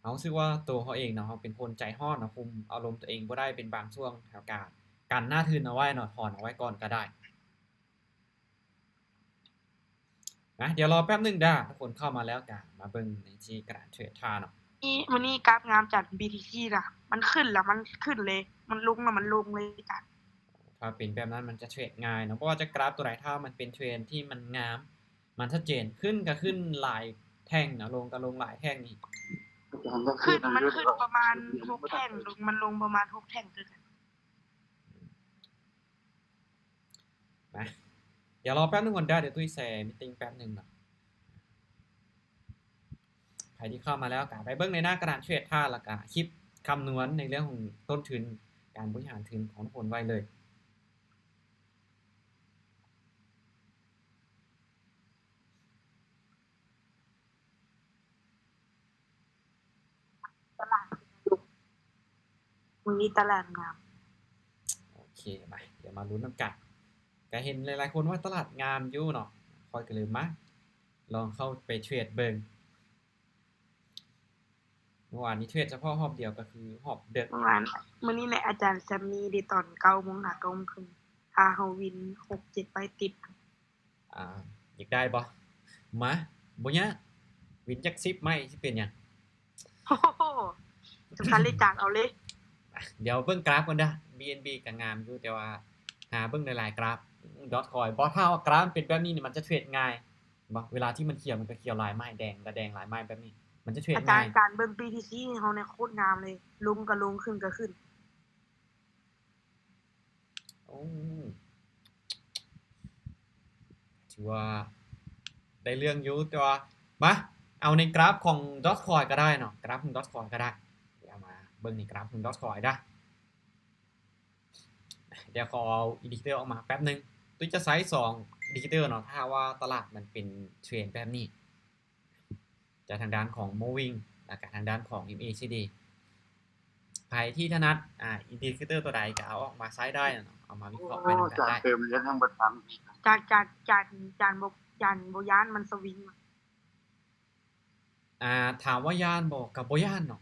າຮູ້ສຶກວ່າໂຕເຮົາເອງເນາະ ເຮົາເປັນຄົນໃຈຮ້ອນເນາະ ຄຸມອາລົມຕົວເອງບໍ່ໄດ້ເປັນບາງຊ່ວງ ເຮົາກະກັນໜ້າທຶນເອົາໄວ້ເນາະ ຖອນເອົາໄວ້ກ່ອນກະໄດ້. ນະ ດຽວລໍແປັບໜຶ່ງເດີ ທຸກຄົນເຂົ້າມາແລ້ວກະມາເບິ່ງໃນທີ່ກະດານເທຣດທ່າເນາະ. ນີ້ ມື້ນີ້ກຣາຟງາມຈານ ບີທີຊີ ນະ ມັນຂຶ້ນແລ້ວມັນຂຶ້ນເລີຍ ມັນລົງແລ້ວມັນລົງເລີຍອາຈານ. ຖ້າເປັນແບບນັ້ນມັນຈະເທຣດງ່າຍເນາະ ບໍ່ວ່າຈະກຣາຟຕົວໃດ ຖ້າມັນເປັນເທຣນທີ່ມັນງາມ ມັນຊັດເຈນ ຂຶ້ນກະຂຶ້ນຫຼາຍແທ່ງເນາະ ລົງກະລົງຫຼາຍແທ່ງອີກ. ຂຶ້ນ ມັນຂຶ້ນປະມານຫົກແທ່ງ ລົງ ມັນລົງປະມານຫົກແທ່ງຄືກັນ. ມາ ດຽວລໍແປັບໜຶ່ງກ່ອນເດີ ດຽວຕຸ້ຍແຊມີດຕິງແປັບໜຶ່ງເນາະ. ໃຜທີ່ເຂົ້າມາແລ້ວກະໄປເບິ່ງໃນໜ້າກະດານເທຣດທ່າ ແລ້ວກະຄລິບຄຳນວນໃນເລື່ອງຂອງຕົ້ນທຶນ ການບໍລິຫານທຶນຂອງທຸກຄົນໄວ້ເລີຍ. ຕະຫຼາດ ມື້ນີ້ຕະຫຼາດງາມ. ໂອເຄ ມາ ດຽວມາລຸ້ນນຳກັນ. ກະເຫັນຫຼາຍໆຄົນວ່າຕະຫຼາດງາມຢູ່ເນາະ ຂ້ອຍກະເລີຍມາລອງເຂົ້າໄປເທຣດເບິ່ງ. ເມື່ອວານນີ້ເທຣດສະເພາະຮອບດຽວ ກະຄືຮອບເດິກ. ເມື່ອວານ ມື້ນີ້ແຫຼະອາຈານແຊມມີເດ ຕອນເກົ້າໂມງຫາເກົ້າໂມງເຄິ່ງ ຖ້າເຮົາວິນຫົກເຈັດໄມ້ຕິດ. ອ່າ ຢາກໄດ້ບໍ່? ມາ ບໍ່ຍາກ ວິນຈັກສິບໄມ້ຊິເປັນຫຍັງ? ໂອ້ໂຫ ຈັ່ງຊັ້ນເລີຍ ຈາກເອົາເລີຍ. ດຽວເບິ່ງກຣາຟກ່ອນເດີ ບີເອັນບີ ກະງາມຢູ່ ແຕ່ວ່າຫາເບິ່ງຫຼາຍໆກຣາຟ. ດອດຄອຍ ບໍ່ ຖ້າວ່າກຣາຟເປັນແບບນີ້ນີ້ ມັນຈະເທຣດງ່າຍ ເຫັນບໍ່? ເວລາທີ່ມັນຂຽວ ມັນກະຂຽວຫຼາຍໄມ້ ແດງກະແດງຫຼາຍໄມ້ແບບນີ້ ມັນຈະເທຣດງ່າຍ. ອາຈານ ການເບິ່ງ ບີທີຊີ ເຮົາແນວໂຄດງາມເລີຍ ລົງກະລົງ ຂຶ້ນກະຂຶ້ນ. ໂອ້ ຖືວ່າໄດ້ເລື່ອງຢູ່ ແຕ່ວ່າ ມາ ເອົາໃນກຣາຟຂອງ ດອດຄອຍ ກະໄດ້ເນາະ ກຣາຟຂອງ ດອດຄອຍ ກະໄດ້. ດຽວມາເບິ່ງໃນກຣາຟຂອງ ດອດຄອຍ ເດີ ດຽວຂໍເອົາອິນດິເຄເຕີອອກມາແປັບໜຶ່ງ. ຕຸ້ຍຈະໃຊ້ສອງອິນດິເຄເຕີເນາະ ຖ້າຫາກວ່າຕະຫຼາດມັນເປັນເທຣນແບບນີ້ ຈາກທາງດ້ານຂອງ Moving ແລ້ວກະທາງດ້ານຂອງ ເອັມເອຊີດີ. ໃຜທີ່ຖະໜັດ ອ່າ ອິນດິເຄເຕີຕົວໃດກະເອົາອອກມາໃຊ້ໄດ້ເນາະ ເອົາມາວິເຄາະໄປນຳກັນໄດ້. ໂອ້ ຈານເຕີມເງິນຍັງບໍ່ທັນ. ຈານ ຈານ ຈານ ຈານບໍ່ ຈານບໍ່ຢ້ານມັນສະວິງ? ອ່າ ຖາມວ່າຢ້ານບໍ່? ກະບໍ່ຢ້ານເນາະ.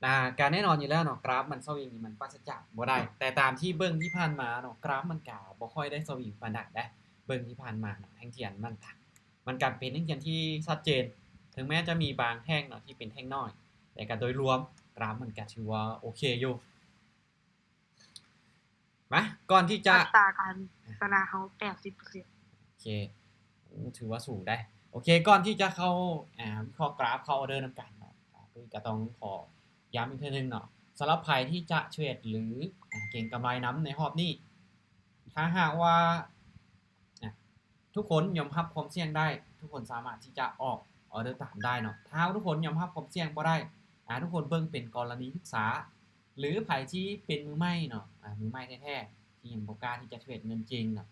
ອ່າ ກະແນ່ນອນຢູ່ແລ້ວເນາະ ກຣາຟມັນສະວິງນີ້ມັນປາສະຈາກບໍ່ໄດ້ ແຕ່ຕາມທີ່ເບິ່ງທີ່ຜ່ານມາເນາະ ກຣາຟມັນກະບໍ່ຄ່ອຍໄດ້ສະວິງປານໃດເດ້. ເບິ່ງທີ່ຜ່ານມາເນາະ ແທ່ງທຽນມັນກະ ມັນກະເປັນແທ່ງທຽນທີ່ຊັດເຈນ ເຖິງແມ້ຈະມີບາງແທ່ງເນາະທີ່ເປັນແທ່ງນ້ອຍ ແຕ່ກະໂດຍລວມກຣາຟມັນກະຖືວ່າໂອເຄຢູ່. ມາ ກ່ອນທີ່ຈະ ອັດຕາການຊະນະເຮົາແປດສິບເປີເຊັນ. ໂອເຄ ຖືວ່າສູງໄດ໋. ໂອເຄ ກ່ອນທີ່ຈະເຂົ້າ ອ່າ ວິເຄາະກຣາຟ ເຂົ້າອອເດີນຳກັນເນາະ ຕຸ້ຍກະຕ້ອງຂໍຢ້ຳອີກເທື່ອໜຶ່ງເນາະ ສຳລັບໃຜທີ່ຈະເທຣດ ຫຼື ອ່າ ເກັງກຳໄລນຳໃນຮອບນີ້ ຖ້າຫາກວ່າ ອ່າ ທຸກຄົນຍອມຮັບຄວາມສ່ຽງໄດ້ ທຸກຄົນສາມາດທີ່ຈະອອກອອເດີຕາມໄດ້ເນາະ. ຖ້າຫາກວ່າທຸກຄົນຍອມຮັບຄວາມສ່ຽງບໍ່ໄດ້ ອ່າ ທຸກຄົນເບິ່ງເປັນກໍລະນີສຶກສາ ຫຼື ໃຜທີ່ເປັນມືໃໝ່ເນາະ ອ່າ ມືໃໝ່ແທ້ໆ ທີ່ຍັງບໍ່ກ້າທີ່ຈະເທຣດເງິນຈິງເນາະ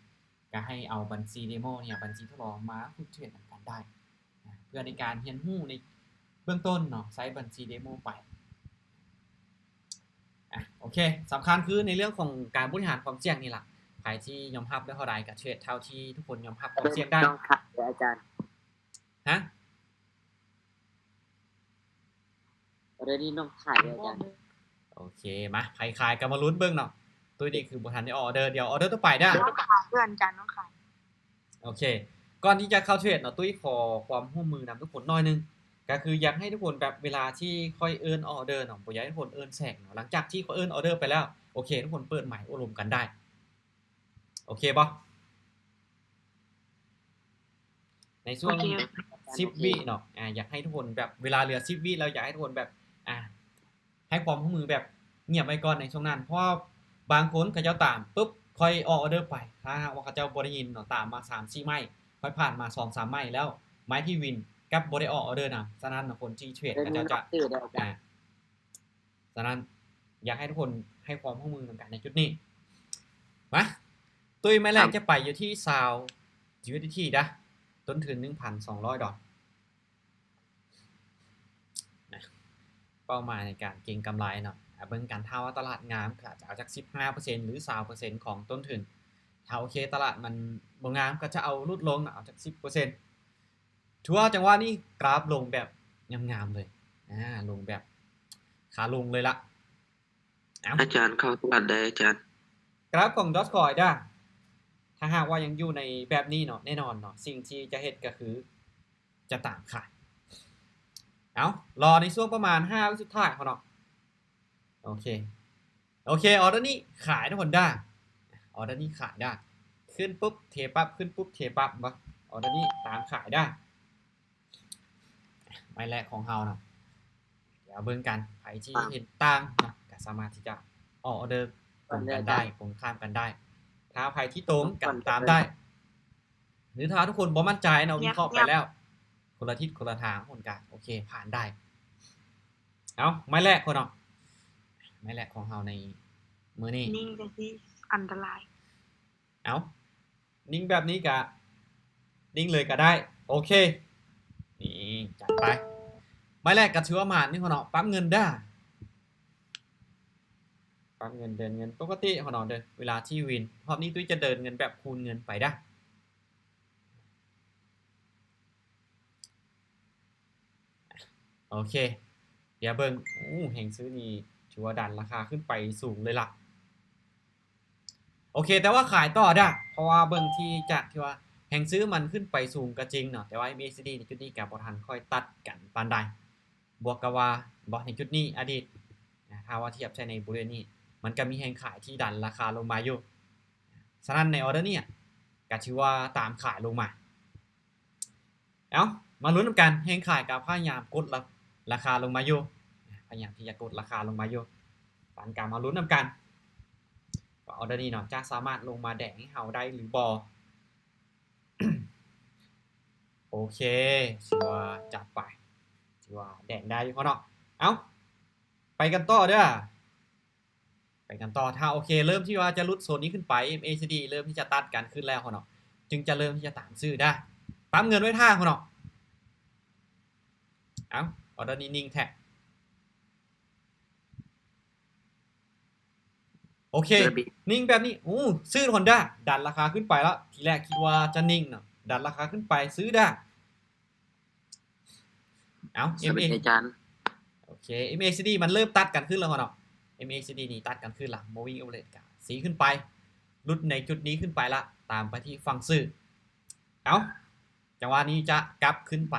ກະໃຫ້ເອົາບັນຊີເດໂມນີ້ ບັນຊີທົດລອງມາຝຶກເທຣດນຳກັນໄດ້ ອ່າ ເພື່ອໃນການຮຽນຮູ້ໃນເບື້ອງຕົ້ນເນາະ ໃຊ້ບັນຊີເດໂມໄປ. ອ່ະ ໂອເຄ ສຳຄັນຄືໃນເລື່ອງຂອງການບໍລິຫານຄວາມສ່ຽງນີ້ລະ ໃຜທີ່ຍອມຮັບໄດ້ເທົ່າໃດກະເທຣດເທົ່າທີ່ທຸກຄົນຍອມຮັບຄວາມສ່ຽງໄດ້. ນ້ອງຂາຍເດີອາຈານ. ຮະ? ອອເດີນີ້ນ້ອງຂາຍເດີອາຈານ. ໂອເຄ ມາ ໃຜຂາຍກະມາລຸ້ນເບິ່ງເນາະ. ຕຸ້ຍນີ້ຄືບໍ່ທັນໄດ້ອອກອອເດີ ດຽວອອເດີຕໍ່ໄປເດີ. ນ້ອງຂາຍເດີອາຈານ ນ້ອງຂາຍ. ໂອເຄ ກ່ອນທີ່ຈະເຂົ້າເທຣດເນາະ ຕຸ້ຍຂໍຄວາມຮ່ວມມືນຳທຸກຄົນໜ້ອຍໜຶ່ງ ກະຄືຢາກໃຫ້ທຸກຄົນແບບເວລາທີ່ຂ້ອຍເອີ້ນອອເດີເນາະ ບໍ່ຢາກໃຫ້ທຸກຄົນເອີ້ນແຊກເນາະ. ຫຼັງຈາກທີ່ຂ້ອຍເອີ້ນອອເດີໄປແລ້ວ ໂອເຄ ທຸກຄົນເປີດໄມໂອ້ລົມກັນໄດ້ ໂອເຄບໍ່? ໃນຊ່ວງ ໂອເຄ ສິບວິເນາະ ອ່າ ຢາກໃຫ້ທຸກຄົນແບບເວລາເຫຼືອສິບວິແລ້ວ ຢາກໃຫ້ທຸກຄົນແບບ ອ່າ ໃຫ້ຄວາມຮ່ວມມືແບບງຽບໄວ້ກ່ອນໃນຊ່ວງນັ້ນ ເພາະວ່າບາງຄົນເຂົາເຈົ້າຕາມປຶບ ຂ້ອຍອອກອອເດີໄປ ຖ້າຫາກວ່າເຂົາເຈົ້າບໍ່ໄດ້ຍິນເນາະ ຕາມມາສາມສີ່ໄມ້ ຂ້ອຍຜ່ານມາສອງສາມໄມ້ແລ້ວ ໄມ້ທີ່ວິນກັບບໍ່ໄດ້ອອກອອເດີນຳ. ສະນັ້ນຄົນທີ່ເທຣດເຂົາເຈົ້າຈະ ອ່າ ສະນັ້ນຢາກໃຫ້ທຸກຄົນໃຫ້ຄວາມຮ່ວມມືນຳກັນໃນຈຸດນີ້. ມາ ຕຸ້ຍໄມ້ແລກຈະໄປຢູ່ທີ່ຊາວຢູເອັສດີທີເດີ ຕົ້ນທຶນໜຶ່ງພັນສອງຮ້ອຍດອນ. ນະ ເປົ້າໝາຍໃນການເກັງກຳໄລເນາະ ອາ ເບິ່ງກັນ ຖ້າວ່າຕະຫຼາດງາມກະຈະເອົາຈັກສິບຫ້າເປີເຊັນ ຫຼື ຊາວເປີເຊັນຂອງຕົ້ນທຶນ. ຖ້າໂອເຄ ຕະຫຼາດມັນບໍ່ງາມກະຈະເອົາຫຼຸດລົງເນາະ ເອົາຈັກສິບເປີເຊັນ. ຖືວ່າຈັງຫວະນີ້ກຣາຟລົງແບບງາມໆເລີຍ ອາ ລົງແບບ ຂາລົງເລີຍລະ. ເອົ້າ ອາຈານເຂົ້າຕະຫຼາດໃດອາຈານ? ກຣາຟຂອງ Dogecoin ເດີ້ ຖ້າຫາກວ່າຍັງຢູ່ໃນແບບນີ້ເນາະ ແນ່ນອນເນາະ ສິ່ງທີ່ຈະເຮັດກໍຄືຈະຕາມຂາຍ. ເອົ້າ ລໍໃນຊ່ວງປະມານຫ້າວິສຸດທ້າຍເຮົາເນາະ. ໂອເຄ ໂອເຄ ອໍເດີນີ້ຂາຍທຸກຄົນເດີ້ ອໍເດີນີ້ຂາຍເດີ້ ຂຶ້ນປຸບເທປັບ ຂຶ້ນປຸບເທປັບ ບໍ່ ອໍເດີນີ້ຕາມຂາຍເດີ້. ໄມ້ແລກຂອງເຮົາເນາະ ດຽວເບິ່ງກັນ ໃຜທີ່ເຫັນຕ່າງເນາະ ກໍສາມາດທີ່ຈະອອກອໍເດີກົງກັນໄດ້ ກົງຂ້າມກັນໄດ້ ຖ້າໃຜທີ່ຕົງກໍຕາມໄດ້ ຫຼືຖ້າທຸກຄົນບໍ່ໝັ້ນໃຈເນາະ ວິເຄາະໄປແລ້ວ ຄົນລະທິດຄົນລະທາງ ຄົນກະໂອເຄ ຜ່ານໄດ້. ເອົ້າ ໄມ້ແລກເນາະ ໄມ້ແລກຂອງເຮົາໃນມື້ນີ້ ນິ່ງຈັ່ງຊີ້ອັນຕະລາຍ. ເອົ້າ ນິ່ງແບບນີ້ກະນິ່ງເລີຍກະໄດ້. ໂອເຄ ນີ້ ຈັດໄປ. ໄມ້ແລກກະຖືວ່າໝານຢູ່ເນາະ ປັບເງິນເດີ້ ປັບເງິນ ເດີນເງິນປົກກະຕິເນາະເດີ້ ເວລາທີ່ວິນ ຮອບນີ້ຕຸ້ຍຈະເດີນເງິນແບບຄູນເງິນໄປເດີ້. ໂອເຄ ດຽວເບິ່ງ ໂອ້ ແຮງຊື້ນີ້ຖືວ່າດັນລາຄາຂຶ້ນໄປສູງເລີຍລະ. ໂອເຄ ແຕ່ວ່າຂາຍຕໍ່ເດີ້ ເພາະວ່າເບິ່ງທີ່ຈາກທີ່ວ່າແຮງຊື້ມັນຂຶ້ນໄປສູງກໍຈິງເນາະ ແຕ່ວ່າ ເອັມເອຊີດີ ໃນຈຸດນີ້ກໍບໍ່ທັນຄ່ອຍຕັດກັນປານໃດ ບວກກັບວ່າ ບໍ່ ໃນຈຸດນີ້ອະດີດ ຖ້າວ່າທຽບໃສ່ໃນບໍລິເວນນີ້ ມັນກໍມີແຮງຂາຍທີ່ດັນລາຄາລົງມາຢູ່ ສະນັ້ນໃນອໍເດີນີ້ກໍຖືວ່າຕາມຂາຍລົງມາ. ເອົ້າ ມາລຸ້ນນຳກັນ ແຮງຂາຍກໍພະຍາຍາມກົດລາ ລາຄາລົງມາຢູ່ ພະຍາຍາມທີ່ຈະກົດລາຄາລົງມາຢູ່ ປານການມາລຸ້ນນຳກັນວ່າອໍເດີນີ້ເນາະ ຈະສາມາດລົງມາແດງໃຫ້ເຮົາໄດ້ຫຼືບໍ່. ໂອເຄ ຖືວ່າຈັດໄປ ຖືວ່າແດງໄດ້ຢູ່ເນາະ. ເອົ້າ ໄປກັນຕໍ່ເດີ້ ໄປກັນຕໍ່ ຖ້າໂອເຄ ເລີ່ມທີ່ວ່າຈະຫຼຸດໂຊນນີ້ຂຶ້ນໄປ ເອັມເອຊີດີ ເລີ່ມທີ່ຈະຕັດກັນຂຶ້ນແລ້ວເນາະ ຈຶ່ງຈະເລີ່ມທີ່ຈະຕາມຊື້ໄດ້ ປັບເງິນໄວ້ຖ້າເນາະ. ເອົ້າ ອໍເດີນີ້ນິ່ງແທ້ ໂອເຄ ນິ່ງແບບນີ້ ໂອ້ ຊື້ Honda ດັນລາຄາຂຶ້ນໄປແລ້ວ ທີແລກຄິດວ່າຈະນິ່ງເນາະ ດັນລາຄາຂຶ້ນໄປ ຊື້ໄດ້. ເອົ້າ ສະຫວັດດີອາຈານ ໂອເຄ ເອັມເອຊີດີ ມັນເລີ່ມຕັດກັນຂຶ້ນແລ້ວເນາະ ເອັມເອຊີດີ ນີ້ຕັດກັນຂຶ້ນລະ Moving Average ກໍຊີ້ຂຶ້ນໄປ ຫຼຸດໃນຈຸດນີ້ຂຶ້ນໄປລະ ຕາມໄປທີ່ຝັ່ງຊື້. ເອົ້າ ຈັງຫວະນີ້ຈະກັບຂຶ້ນໄປ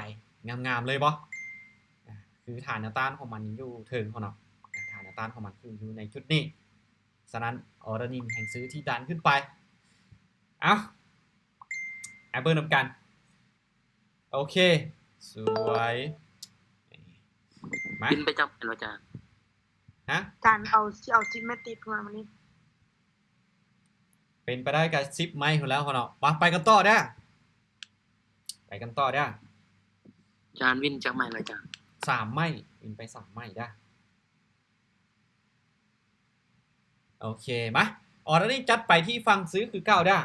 ງາມໆເລີຍບໍ່? ອາ ຄືຖານແນວຕ້ານຂອງມັນຢູ່ເທິງເນາະ ຖານແນວຕ້ານຂອງມັນຄືຢູ່ໃນຈຸດນີ້ ສະນັ້ນ ອໍເດີນີ້ມີແຮງຊື້ທີ່ດັນຂຶ້ນໄປ. ເອົ້າ ມາເບິ່ງນຳກັນ. ໂອເຄ ສວຍ ມາ ບິນໄປຈັກແມ່ນບໍ່ຈານ? ຮະ? ຈານເອົາ ຊິເອົາສິບໄມ້ຕິດມາມື້ນີ້ ເປັນໄປໄດ້ກໍສິບໄມ້ພຸ້ນແລ້ວເນາະ. ມາ ໄປກັນຕໍ່ເດີ້ ໄປກັນຕໍ່ເດີ້. ຈານວິນຈັກໄມ້ລະຈານ? ສາມໄມ້ ວິນໄປສາມໄມ້ເດີ້. ໂອເຄ ມາ ອໍເດີນີ້ຈັດໄປທີ່ຝັ່ງຊື້ຄືເກົ່າເດີ້.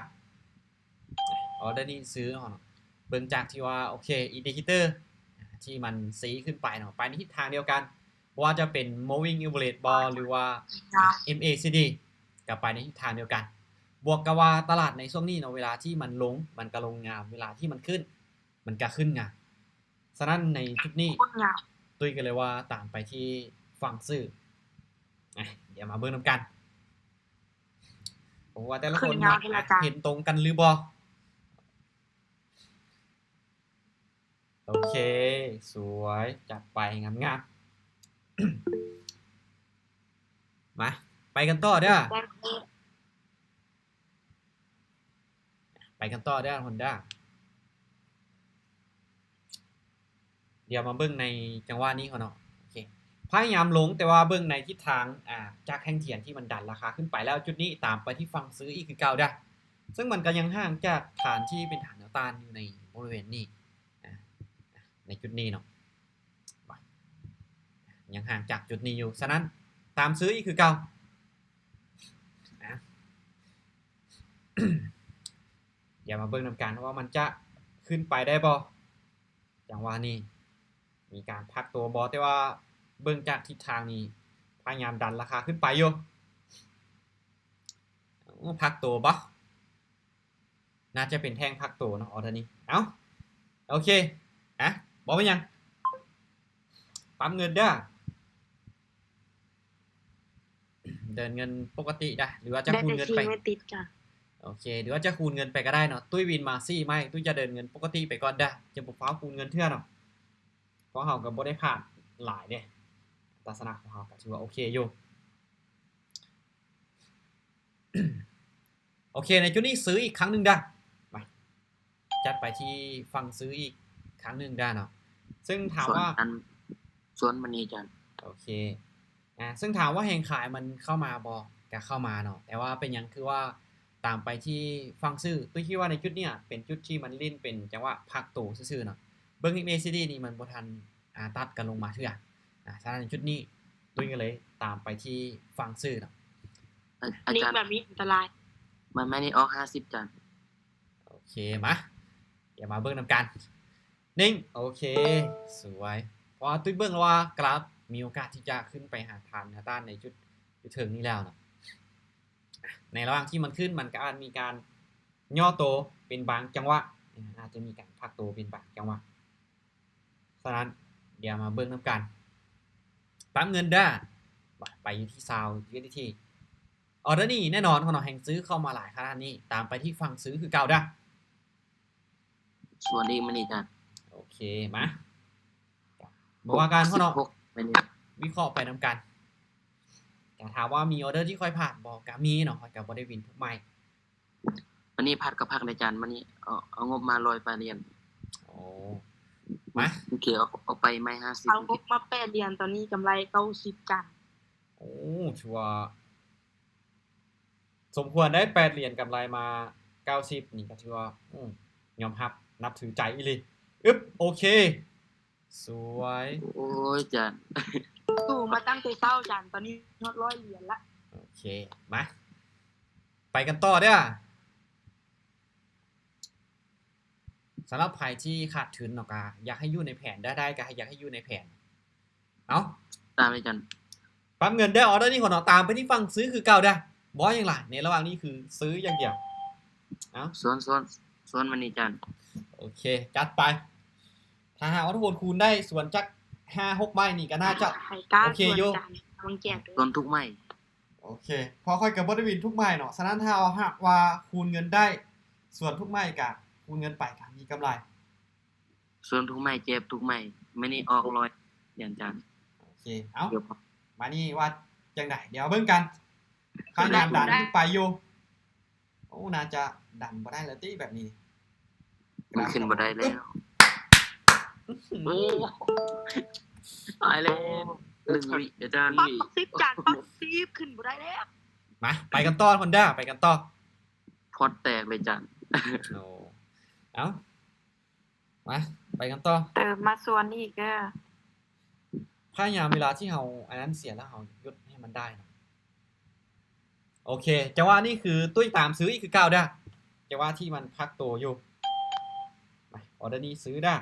ອໍເດີນີ້ຊື້ເນາະ ເບິ່ງຈາກທີ່ວ່າ ໂອເຄ ອິນດິເຄເຕີທີ່ມັນຊີ້ຂຶ້ນໄປເນາະ ໄປໃນທິດທາງດຽວກັນ ບໍ່ວ່າຈະເປັນ Moving Average ບໍ່ ຫຼືວ່າ ເອັມເອຊີດີ ກໍໄປໃນທິດທາງດຽວກັນ ບວກກັບວ່າຕະຫຼາດໃນຊ່ວງນີ້ເນາະ ເວລາທີ່ມັນລົງ ມັນກໍລົງງາມ ເວລາທີ່ມັນຂຶ້ນ ມັນກະຂຶ້ນງາມ. ສະນັ້ນໃນຈຸດນີ້ຕຸ້ຍກໍເລີຍວ່າຕາມໄປທີ່ຝັ່ງຊື້. ອາ ດຽວມາເບິ່ງນຳກັນ ບໍ່ຮູ້ວ່າແຕ່ລະຄົນເນາະ ເຫັນຕົງກັນຫຼືບໍ່? ໂອເຄ ສວຍ ຈັດໄປງາມໆ. ມາ ໄປກັນຕໍ່ເດີ້. ໄປກັນຕໍ່ເດີ້ Honda. ດຽວມາເບິ່ງໃນຈັງຫວະນີ້ເນາະ. ໂອເຄ ພະຍາຍາມລົງ ແຕ່ວ່າເບິ່ງໃນທິດທາງ ອາ ຈາກແທ່ງທຽນທີ່ມັນດັນລາຄາຂຶ້ນໄປແລ້ວ ຈຸດນີ້ຕາມໄປທີ່ຝັ່ງຊື້ອີກຄືເກົ່າເດີ້. ເຊິ່ງມັນກໍຍັງຫ່າງຈາກຖານທີ່ເປັນຖານແນວຕ້ານຢູ່ໃນບໍລິເວນນີ້ ອາ ໃນຈຸດນີ້ເນາະ. ຍັງຫ່າງຈາກຈຸດນີ້ຢູ່ ສະນັ້ນຕາມຊື້ອີກຄືເກົ່າ. ອາ ດຽວມາເບິ່ງນຳກັນວ່າມັນຈະຂຶ້ນໄປໄດ້ບໍ່. ຈັງຫວະນີ້ມີການພັກຕົວບໍ່ ແຕ່ວ່າເບິ່ງຈາກທິດທາງນີ້ພະຍາຍາມດັນລາຄາຂຶ້ນໄປຢູ່. ໂອ້ ພັກຕົວບໍ່? ໜ້າຈະເປັນແທ່ງພັກໂຕເນາະ ອໍເດີນີ້. ເອົ້າ ໂອເຄ ອະ ບໍ່ເປັນຫຍັງ ປັບເງິນເດີ້. ເດີນເງິນປົກກະຕິດາ ຫຼືວ່າຈະຄູນເງິນໄປ ໄດ້ແຕ່ສີ່ໄມ້ຕິດຈ້ະ. ໂອເຄ ຫຼືວ່າຈະຄູນເງິນໄປກໍໄດ້ເນາະ. ຕຸ້ຍວິນມາສີ່ໄມ້ ຕຸ້ຍຈະເດີນເງິນປົກກະຕິໄປກ່ອນດາ ຈະບໍ່ຟ້າວຄູນເງິນເທື່ອເນາະ ເພາະເຮົາກໍບໍ່ໄດ້ພາດຫຼາຍເດ້. ທັດສະນະຂອງເຮົາກໍຖືວ່າໂອເຄຢູ່. ໂອເຄ ໃນຈຸດນີ້ຊື້ອີກຄັ້ງໜຶ່ງດາ. ມາ ຈັດໄປທີ່ຝັ່ງຊື້ອີກຄັ້ງໜຶ່ງດາເນາະ. ເຊິ່ງຖາມວ່າ ສ່ວນອັນ ສ່ວນມັນນີ້ຈານ ໂອເຄ ອ່າ ເຊິ່ງຖາມວ່າແຮງຂາຍມັນເຂົ້າມາບໍ່? ກະເຂົ້າມາເນາະ ແຕ່ວ່າເປັນຫຍັງຄືວ່າຕາມໄປທີ່ຝັ່ງຊື້? ຕຸ້ຍຄິດວ່າໃນຈຸດເນີ້ຍເປັນຈຸດທີ່ມັນຫຼິ້ນເປັນຈັງຫວະພັກໂຕຊື່ໆເນາະ. ເບິ່ງ ເອັມ ເອ ຊີ ດີ ນີ້ມັນບໍ່ທັນ ອ່າ ຕັດກັນລົງມາເທື່ອ. ອ່າ ສະນັ້ນໃນຈຸດນີ້ຕຸ້ຍກໍເລີຍຕາມໄປທີ່ຝັ່ງຊື້ເນາະ. ອາ ອາຈານ ແບບນີ້ອັນຕະລາຍ. ມັນ ມັນນີ້ອອກຫ້າສິບຈານ. ໂອເຄ ມາ ດຽວມາເບິ່ງນຳກັນ. ນິ່ງ ໂອເຄ ສວຍ. ເພາະວ່າຕຸ້ຍເບິ່ງແລ້ວວ່າກຣາຟມີໂອກາດທີ່ຈະຂຶ້ນໄປຫາທາງໜ້າຕ້ານໃນຈຸດ ຈຸດເທິງນີ້ແລ້ວເນາະ. ໃນລະຫວ່າງທີ່ມັນຂຶ້ນ ມັນກໍອາດມີການຫຍໍ້ໂຕເປັນບາງຈັງຫວະ ອາດຈະມີການພັກໂຕເປັນບາງຈັງຫວະ. ສະນັ້ນ ດຽວມາເບິ່ງນຳກັນ. ປັບເງິນເດີ້ ໄປຢູ່ທີ່ຊາວຢູເອັສດີທີ. ອໍເດີນີ້ແນ່ນອນເນາະ ແຮງຊື້ເຂົ້າມາຫຼາຍຂະໜາດນີ້ ຕາມໄປທີ່ຝັ່ງຊື້ຄືເກົ່າເດີ້. ສ່ວນອີກມື້ນີ້ຈານ. ໂອເຄ ມາ ບໍ່ວ່າກັນເນາະ ສິບຫົກມື້ນີ້ ວິເຄາະໄປນຳກັນ. ກະຖາມວ່າມີອໍເດີທີ່ຂ້ອຍພາດບໍ່? ກະມີເນາະ ຂ້ອຍກະບໍ່ໄດ້ວິນທຸກໄມ້. ມື້ນີ້ພາດກໍພັກແດ່ຈານ ມື້ນີ້ເອົາ ເອົາງົບມາຮ້ອຍປາຍຫຼຽນ. ໂອ້ ມາ ໂອເຄ ເອົາ ເອົາໄປໄມ້ຫ້າສິບ ເອົາງົບມາແປດຫຼຽນ ຕອນນີ້ກຳໄລເກົ້າສິບຈານ. ໂອ້ ຖືວ່າສົມຄວນໄດ໋ ແປດຫຼຽນກຳໄລມາເກົ້າສິບ ນີ້ກໍຖືວ່າ ອື ຍອມຮັບ ນັບຖືໃຈອີ່ຫຼີ. ອຶບ ໂອເຄ ສວຍ. ໂອ້ຍ ຈານ ສູ້ມາຕັ້ງແຕ່ເຊົ້າຈານ ຕອນນີ້ຮອດຮ້ອຍຫຼຽນລະ. ໂອເຄ ມາ ໄປກັນຕໍ່ເດີ້. ສຳລັບໃຜທີ່ຂາດທຶນເນາະ ກະຢາກໃຫ້ຢູ່ໃນແຜນ ໄດ້ ໄດ້ ກະຢາກໃຫ້ຢູ່ໃນແຜນ. ເອົາ ຕາມເລີຍຈານ. ປັບເງິນເດີ້ ອໍເດີນີ້ຂອງເນາະ ຕາມໄປທີ່ຝັ່ງຊື້ຄືເກົ່າເດີ້. ບໍ່ຫຍັງຫຼາຍ ໃນລະຫວ່າງນີ້ຄືຊື້ຢ່າງດຽວ. ເອົາ ສ່ວນ ສ່ວນ ສ່ວນມັນນີ້ຈານ. ໂອເຄ ຈັດໄປ. ຖ້າຫາກວ່າທຸກຄົນຄູນໄດ້ສ່ວນຈັກຫ້າຫົກໄມ້ນີ້ ກໍໜ້າຈະໂອເຄຢູ່. ສ່ວນທຸກໄມ້. ໂອເຄ ເພາະຂ້ອຍກໍບໍ່ໄດ້ວິນທຸກໄມ້ເນາະ. ສະນັ້ນ ຖ້າຫາກວ່າຄູນເງິນໄດ້ສ່ວນທຸກໄມ້ ກະຄູນເງິນໄປ ກະມີກຳໄລ. ສ່ວນທຸກໄມ້ ເຈັບທຸກໄມ້. ມື້ນີ້ອອກຮ້ອຍຫຼຽນຈານ. ໂອເຄ ເອົາ ບາດນີ້ວ່າຈັ່ງໃດ ດຽວເບິ່ງກັນ. ພະຍາຍາມດັນຂຶ້ນໄປຢູ່. ໂອ້ ໜ້າຈະດັນບໍ່ໄດ້ແລ້ວຕິ ແບບນີ້ ມັນຂຶ້ນບໍ່ໄດ້ແລ້ວ. ໂອ້ ຕາຍແລ້ວ. ໜຶ່ງວິ ອາຈານ ປັກສິບຈານ ປັກສິບ ຂຶ້ນບໍ່ໄດ້ແລ້ວ. ມາ ໄປກັນຕໍ່ ຮອນດ້າ ໄປກັນຕໍ່. ພອດແຕກເລີຍຈານ. ໂອ້ ເອົ້າ ມາ ໄປກັນຕໍ່. ເຕີມມາສ່ວນອີກເດີ້. ພະຍາຍາມເວລາທີ່ເຮົາອັນນັ້ນເສຍແລ້ວ ເຮົາຢຸດໃຫ້ມັນໄດ້ເນາະ. ໂອເຄ ຈັງຫວະນີ້ຄືຕຸ້ຍຕາມຊື້ອີກຄືເກົ່າເດີ້ ຈັງຫວະທີ່ມັນພັກໂຕຢູ່. ມາ ອໍເດີນີ້ຊື້ເດີ້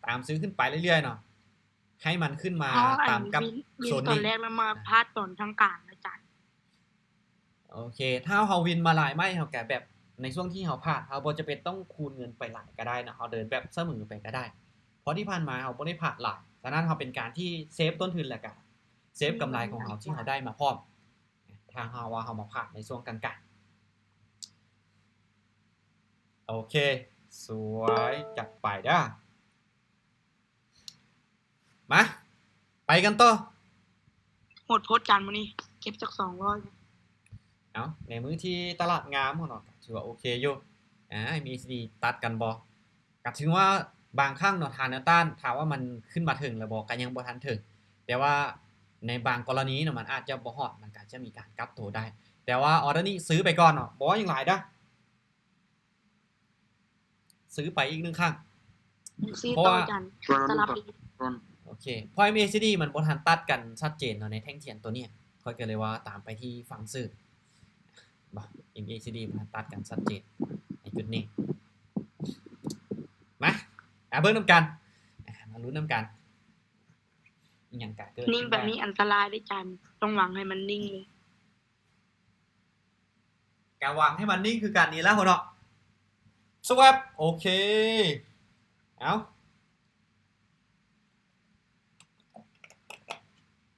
ຕາມຊື້ຂຶ້ນໄປເລື້ອຍໆເນາະ ໃຫ້ມັນຂຶ້ນມາຕາມກັບໂຊນນີ້. ຕອນແລກແລ້ວມາພາດຕອນທາງກາງນະຈານ. ໂອເຄ ຖ້າເຮົາວິນມາຫຼາຍໄມ້ ເຮົາກະແບບ ໃນຊ່ວງທີ່ເຮົາພາດ ເຮົາບໍ່ຈຳເປັນຕ້ອງຄູນເງິນໄປຫຼາຍກໍໄດ້ເນາະ ເຮົາເດີນແບບສະເໝີໄປກໍໄດ້ ເພາະທີ່ຜ່ານມາເຮົາບໍ່ໄດ້ພາດຫຼາຍ. ສະນັ້ນ ເຮົາເປັນການທີ່ເຊບຕົ້ນທຶນ ແລ້ວກະເຊບກຳໄລຂອງເຮົາທີ່ເຮົາໄດ້ມາພ້ອມ ຖ້າເຮົາວ່າເຮົາມາພາດໃນຊ່ວງກາງໆ. ໂອເຄ ສວຍ ຈັດໄປເດີ້. ມາ ໄປກັນຕໍ່. ໂຫດໂພດຈານ ມື້ນີ້ເກັບຈັກສອງຮ້ອຍ. ເອົ້າ ໃນມື້ທີ່ຕະຫຼາດງາມເນາະ ກະຖືວ່າໂອເຄຢູ່. ອາ ເອັມ ເອ ຊີ ດີ ຕັດກັນບໍ່ ກະຖືວ່າບາງຄັ້ງເນາະ ທາງແນວຕ້ານ ຖາມວ່າມັນຂຶ້ນມາເຖິງແລ້ວບໍ່ ກະຍັງບໍ່ທັນເຖິງ ແຕ່ວ່າໃນບາງກໍລະນີເນາະ ມັນອາດຈະບໍ່ຮອດ ມັນກະຈະມີການກັບໂຕໄດ້. ແຕ່ວ່າອໍເດີນີ້ຊື້ໄປກ່ອນເນາະ ບໍ່ຫຍັງຫຼາຍເດີ້. ຊື້ໄປອີກໜຶ່ງຄັ້ງ ຊື້ຕໍ່ ເພາະວ່າ ອາຈານ ສະຫຼັບອີກ. ໂອເຄ ເພາະ ເອັມ ເອ ຊີ ດີ ມັນບໍ່ທັນຕັດກັນຊັດເຈນເນາະ ໃນແທ່ງທຽນໂຕນີ້ ຂ້ອຍກໍເລີຍວ່າຕາມໄປທີ່ຝັ່ງຊື້. ບໍ່ ເອັມ ເອ ຊີ ດີ ບໍ່ທັນຕັດກັນຊັດເຈນໃນຈຸດນີ້. ມາ ອາ ເບິ່ງນຳກັນ ອາ ມາລຸ້ນນຳກັນ. ອີ່ຫຍັງກະເກີດຂຶ້ນໄດ້. ນິ່ງແບບນີ້ອັນຕະລາຍເດ້ຈານ ຕ້ອງຫວັງໃຫ້ມັນນິ່ງເລີຍ. ກະຫວັງໃຫ້ມັນນິ່ງຄືກັນນີ້ແຫຼະເນາະ. ສະແວັບ ໂອເຄ ເອົ້າ ໂ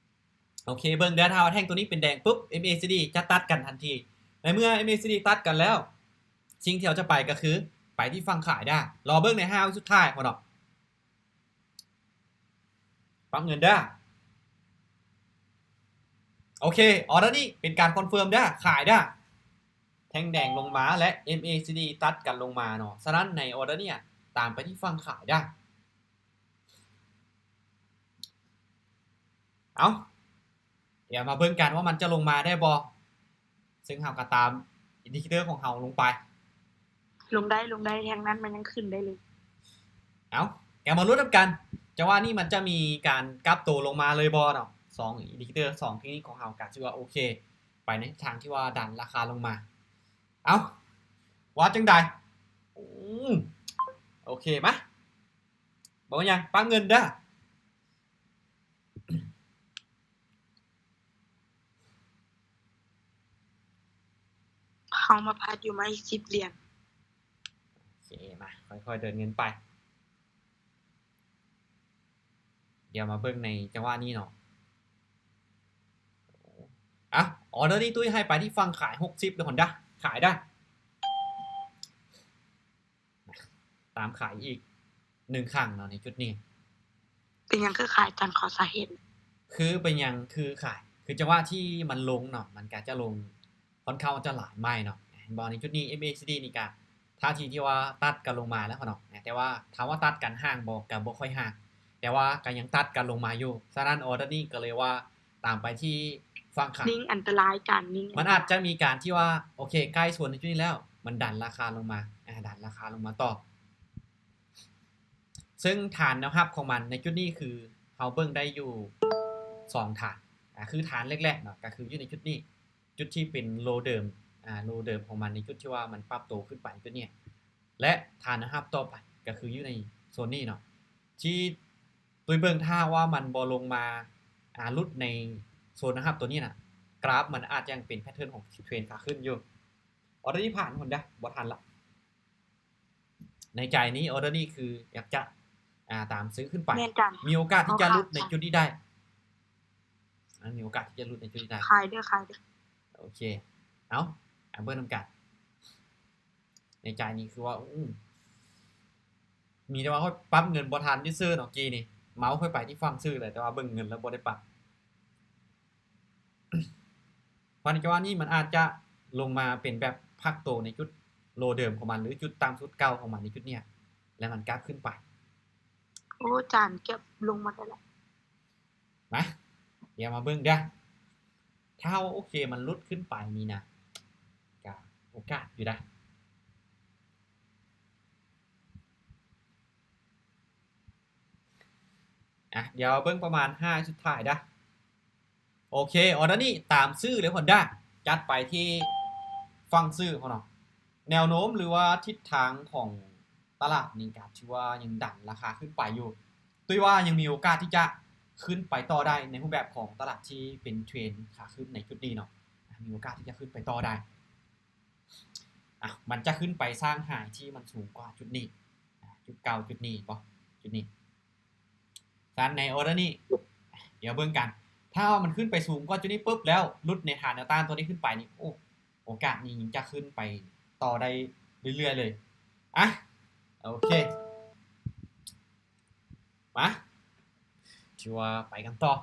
ໂອເຄ ເບິ່ງເດີ ຖ້າວ່າແທ່ງໂຕນີ້ເປັນແດງປຸບ ເອັມເອຊີດີຈະຕັດກັນທັນທີ. ໃນເມື່ອເອັມເອຊີດີຕັດກັນແລ້ວ ສິ່ງທີ່ເຮົາຈະໄປກໍຄືໄປທີ່ຝັ່ງຂາຍເດີ. ລໍເບິ່ງໃນຫ້າວິສຸດທ້າຍພຸ້ນເນາະ. ປັບເງິນເດີ. ໂອເຄ ອໍເດີນີ້ເປັນການຄອນເຟີມເດີ ຂາຍເດີ. ແທ່ງແດງລົງມາ ແລະ ເອັມເອຊີດີຕັດກັນລົງມາເນາະ. ສະນັ້ນໃນອໍເດີນີ້ຕາມໄປທີ່ຝັ່ງຂາຍເດີ. ເອົາ ດຽວມາເບິ່ງກັນວ່າມັນຈະລົງມາໄດ້ບໍ່. ເຊິ່ງເຮົາກໍຕາມອິນດິເຄເຕີຂອງເຮົາລົງໄປ. ລົງໄດ້ ລົງໄດ້ ແທ່ງນັ້ນມັນຍັງຂຶ້ນໄດ້ເລີຍ. ເອົາ ກໍມາລຸ້ນນຳກັນ ຈັງຫວະນີ້ມັນຈະມີການກັບໂຕລົງມາເລີຍບໍ່ເນາະ. ສອງອິນດິເຄເຕີ ສອງເທັກນິກຂອງເຮົາກໍຖືວ່າໂອເຄ ໄປໃນທິດທາງທີ່ວ່າດັນລາຄາລົງມາ. ເອົາ ວ່າຈັ່ງໃດ? ອືມ ໂອເຄ ມາ ບໍ່ຫຍັງ ປັບເງິນເດີ. ເຮົາມາພັດຢູ່ ມາອີກສິບຫຼຽນ. ໂອເຄ ມາ ຄ່ອຍໆເດີນເງິນໄປ. ດຽວມາເບິ່ງໃນຈັງຫວະນີ້ເນາະ. ອ່ະ ອໍເດີນີ້ຕຸ້ຍໃຫ້ໄປທີ່ຝັ່ງຂາຍ ຫົກສິບເດີ ຮອນດາ ຂາຍເດີ. ຕາມຂາຍອີກໜຶ່ງຄັ້ງເນາະໃນຈຸດນີ້. ເປັນຫຍັງຄືຂາຍ? ອາຈານຂໍສາເຫດ. ຄືເປັນຫຍັງຄືຂາຍ? ຄືຈັງຫວະທີ່ມັນລົງເນາະ ມັນກະຈະລົງຄ່ອນຂ້າງຈະຫຼາຍໄມ້ເນາະ. ເຫັນບໍ່ ໃນຈຸດນີ້ ເອັມເອຊີດີນີ້ກະທ່າທີທີ່ວ່າຕັດກັນລົງມາແລ້ວເນາະ. ແຕ່ວ່າຖາມວ່າຕັດກັນຫ່າງບໍ່? ກະບໍ່ຄ່ອຍຫ່າງ ແຕ່ວ່າກະຍັງຕັດກັນລົງມາຢູ່. ສະນັ້ນ ອໍເດີນີ້ກໍເລີຍວ່າ ຕາມໄປທີ່ຝັ່ງຂາຍ. ຍິງອັນຕະລາຍ ການຍິງ ມັນອາດຈະມີການທີ່ວ່າ ໂອເຄ ໃກ້ໂຊນໃນຈຸດນີ້ແລ້ວ ມັນດັນລາຄາລົງມາ ອາ ດັນລາຄາລົງມາຕໍ່. ເຊິ່ງຖານແນວຮັບຂອງມັນໃນຈຸດນີ້ຄືເຮົາເບິ່ງໄດ້ຢູ່ສອງຖານ ອາ ຄືຖານແລກໆເນາະ ກໍຄືຢູ່ໃນຈຸດນີ້ ຈຸດທີ່ເປັນໂລເດີມ ອາ ໂລເດີມຂອງມັນໃນຈຸດທີ່ວ່າມັນປັບໂຕຂຶ້ນໄປຈຸດນີ້ ແລະ ຖານແນວຮັບຕໍ່ໄປກໍຄືຢູ່ໃນໂຊນນີ້ເນາະ ທີ່ ຕຸ້ຍເບິ່ງ ຖ້າຫາກວ່າມັນບໍ່ລົງມາ ອາ ຫຼຸດໃນໂຊນແນວຮັບໂຕນີ້ນະ ກຣາຟມັນອາດຍັງເປັນແພັດເທີນຂອງເທຣນຂາຂຶ້ນຢູ່. ອໍເດີນີ້ຜ່ານພຸ້ນເດ້ ບໍ່ທັນລະ. ໃນໃຈນີ້ ອໍເດີນີ້ຄືຢາກຈະ ອາ ຕາມຊື້ຂຶ້ນໄປ. ແມ່ນຈ້ະ ມີໂອກາດທີ່ຈະຫຼຸດໃນຈຸດນີ້ໄດ້. ອາ ມີໂອກາດທີ່ຈະຫຼຸດໃນຈຸດນີ້ໄດ້. ຂາຍເດີ ຂາຍເດີ. ໂອເຄ ເອົາ ເອົາເບິ່ງນຳກັນ. ໃນໃຈນີ້ຄືວ່າ ໂອ້ ມີແຕ່ວ່າຂ້ອຍປັບເງິນບໍ່ທັນຊື່ໆເນາະ ກີ້ນີ້ ເມົາຂ້ອຍໄປທີ່ຝັ່ງຊື້ແຫຼະ ແຕ່ວ່າເບິ່ງເງິນແລ້ວບໍ່ໄດ້ປັບ. ວັນຈັງຫວະນີ້ມັນອາດຈະລົງມາເປັນແບບພັກໂຕໃນຈຸດໂລເດີມຂອງມັນ ຫຼື ຈຸດຕ່ຳສຸດເກົ່າຂອງມັນໃນຈຸດເນີ້ຍ ແລ້ວມັນກັບຂຶ້ນໄປ. ໂອ້ ຈານເກັບລົງໝົດແລ້ວ. ມາ ດຽວມາເບິ່ງເດີ້ ຖ້າວ່າໂອເຄ ມັນຫຼຸດຂຶ້ນໄປນີ້ນະ ກະໂອກາດຢູ່ນະ. ອ່ະ ດຽວເບິ່ງປະມານຫ້າສຸດທ້າຍເດີ້. ໂອເຄ ອໍເດີນີ້ຕາມຊື້ເລີຍ ຮອນດ້າ ຈັດໄປທີ່ຝັ່ງຊື້ເຮົາເນາະ. ແນວໂນ້ມ ຫຼືວ່າທິດທາງຂອງຕະຫຼາດນີ້ກະຖືວ່າຍັງດັນລາຄາຂຶ້ນໄປຢູ່. ຕຸ້ຍວ່າຍັງມີໂອກາດທີ່ຈະຂຶ້ນໄປຕໍ່ໄດ້ໃນຮູບແບບຂອງຕະຫຼາດທີ່ເປັນເທຣນຂາຂຶ້ນໃນຈຸດນີ້ເນາະ. ມີໂອກາດທີ່ຈະຂຶ້ນໄປຕໍ່ໄດ້. ອ່ະ ມັນຈະຂຶ້ນໄປສ້າງໄຮທີ່ມັນສູງກວ່າຈຸດນີ້ ອ່ະ ຈຸດເກົ່າຈຸດນີ້ເຫັນບໍ່? ຈຸດນີ້. ສະນັ້ນໃນອໍເດີນີ້ ດຽວເບິ່ງກັນ ຖ້າວ່າມັນຂຶ້ນໄປສູງກວ່າຈຸດນີ້ປຶບ ແລ້ວຫຼຸດໃນຖານແນວຕ້ານຕົວນີ້ຂຶ້ນໄປນີ້ ໂອ້ ໂອກາດນີ້ຍັງຈະຂຶ້ນໄປຕໍ່ໄດ້ເລື້ອຍໆເລີຍ. ອ່ະ ໂອເຄ ມາ ຖືວ່າໄປກັນຕໍ່.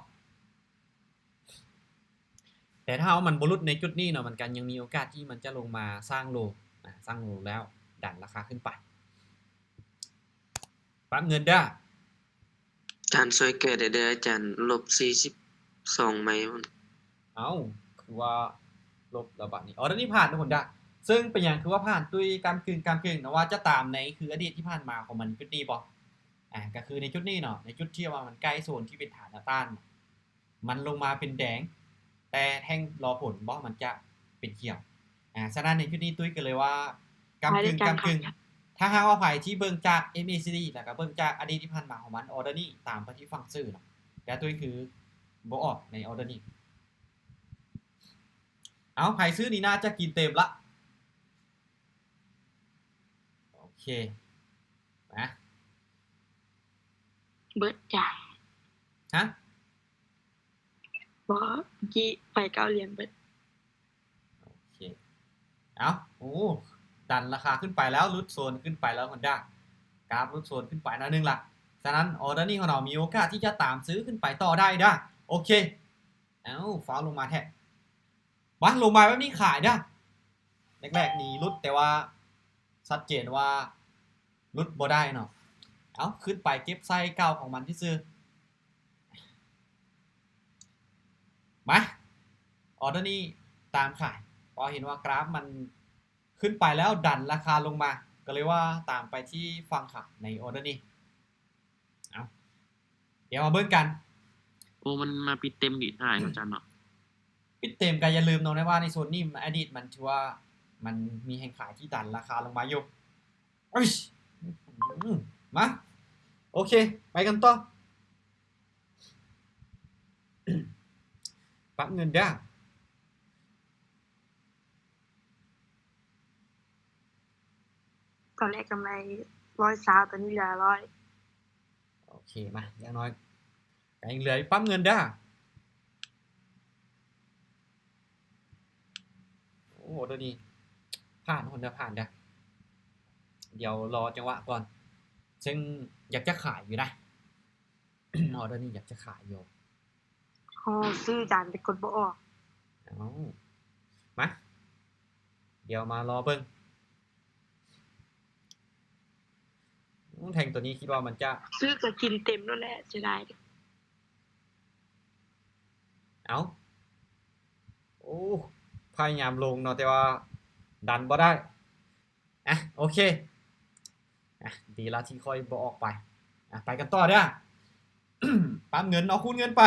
ແຕ່ຖ້າວ່າມັນບໍ່ຫຼຸດໃນຈຸດນີ້ເນາະ ມັນກໍຍັງມີໂອກາດທີ່ມັນຈະລົງມາສ້າງໂລ ນະ ສ້າງໂລແລ້ວດັນລາຄາຂຶ້ນໄປ. ປັບເງິນເດີ້. ອາຈານຊ່ວຍແກ້ໄດ້ເດີ້ອາຈານ ລົບສີ່ສິບສອງໄມ້ພຸ້ນ. ເອົ້າ ຄືວ່າລົບແລ້ວບາດນີ້. ອໍເດີນີ້ຜ່ານທຸກຄົນເດີ້. ເຊິ່ງເປັນຫຍັງຄືວ່າຜ່ານ? ຕຸ້ຍກ້ຳກຶ່ງ ກ້ຳກຶ່ງເນາະ ວ່າຈະຕາມໃນຄືອະດີດທີ່ຜ່ານມາຂອງມັນຈຸດນີ້ບໍ່? ອ່າ ກໍຄືໃນຈຸດນີ້ເນາະ ໃນຈຸດທີ່ວ່າມັນໃກ້ໂຊນທີ່ເປັນຖານແນວຕ້ານ ມັນລົງມາເປັນແດງ ແຕ່ແທ່ງລໍຜົນບໍ່ ມັນຈະເປັນຂຽວ. ອ່າ ສະນັ້ນໃນຈຸດນີ້ຕຸ້ຍກໍເລີຍວ່າກ້ຳກຶ່ງ ກ້ຳກຶ່ງ. ຖ້າຫາກວ່າໃຜທີ່ເບິ່ງຈາກ ເອັມເອຊີດີ ແລ້ວກໍເບິ່ງຈາກອະດີດທີ່ຜ່ານມາຂອງມັນ ອໍເດີນີ້ຕາມໄປທີ່ຝັ່ງຊື້ເນາະ ແຕ່ຕຸ້ຍຄືບໍ່ອອກໃນອໍເດີນີ້. ເອົ້າ ໃຜຊື້ນີ້ໜ້າຈະກິນເຕັມລະ. ໂອເຄ ມາ ເບິດຈ້າ. ຮະ? ບໍ່ ກີ້ໄປເກົ້າຫຼຽນເບິດ. ໂອເຄ ເອົ້າ ໂອ້ ດັນລາຄາຂຶ້ນໄປແລ້ວ ຫຼຸດໂຊນຂຶ້ນໄປແລ້ວ Honda ກາຟຫຼຸດໂຊນຂຶ້ນໄປໜ້ອຍໜຶ່ງລະ. ສະນັ້ນ ອໍເດີນີ້ຂອງເຮົາມີໂອກາດທີ່ຈະຕາມຊື້ຂຶ້ນໄປຕໍ່ໄດ້ເດີ້. ໂອເຄ ເອົ້າ ຟ້າວລົງມາແທ້. ມາ ລົງມາແບບນີ້ຂາຍເດີ້. ແລກໆນີ້ຫຼຸດ ແຕ່ວ່າຊັດເຈນວ່າຫຼຸດບໍ່ໄດ້ເນາະ. ເອົ້າ ຂຶ້ນໄປເກັບໃສ່ເກົ່າຂອງມັນຊື່ໆ. ມາ ອໍເດີນີ້ຕາມຂາຍ ເພາະເຫັນວ່າກຣາຟມັນຂຶ້ນໄປແລ້ວດັນລາຄາລົງມາ ກໍເລີຍວ່າຕາມໄປທີ່ຝັ່ງຂາຍໃນອໍເດີນີ້. ເອົ້າ ດຽວມາເບິ່ງກັນ. ໂອ້ ມັນມາປິດເຕັມອີກ ອາຈານເນາະ. ປິດເຕັມກໍຢ່າລືມເນາະ ໃນວ່າໃນໂຊນນີ້ອະດີດມັນຖືວ່າມັນມີແຮງຂາຍທີ່ດັນລາຄາລົງມາຢູ່. ເອີຍ ມາ ໂອເຄ ໄປກັນຕໍ່. ປັບເງິນເດີ້. ຕອນແລກກຳໄລຮ້ອຍຊາວ ຕອນນີ້ເຫຼືອຮ້ອຍ. ໂອເຄ ມາ ຢ່າງໜ້ອຍກໍຍັງເຫຼືອຢູ່. ປັບເງິນເດີ້. ໂອ້ ໂດຍນີ້ຜ່ານ Honda ຜ່ານເດີ້. ດຽວລໍຈັງຫວະກ່ອນ ເຊິ່ງຢາກຈະຂາຍຢູ່ນະ. ອໍເດີນີ້ຢາກຈະຂາຍຢູ່. ໂອ້ ຊື້ຈານ ແຕ່ກົດບໍ່ອອກ. ເອົ້າ ມາ ດຽວມາລໍເບິ່ງ. ອືມ ແທ່ງໂຕນີ້ຄິດວ່າມັນຈະ ຊື້ກໍກິນເຕັມໂລດແຫຼະ ເສຍດາຍ. ເອົ້າ ໂອ້ ພະຍາຍາມລົງເນາະ ແຕ່ວ່າດັນບໍ່ໄດ້. ອ່ະ ໂອເຄ ອ່ະ ດີລະທີ່ຂ້ອຍບໍ່ອອກໄປ. ອ່ະ ໄປກັນຕໍ່ເດີ້. ປັບເງິນເນາະ ຄູນເງິນໄປ.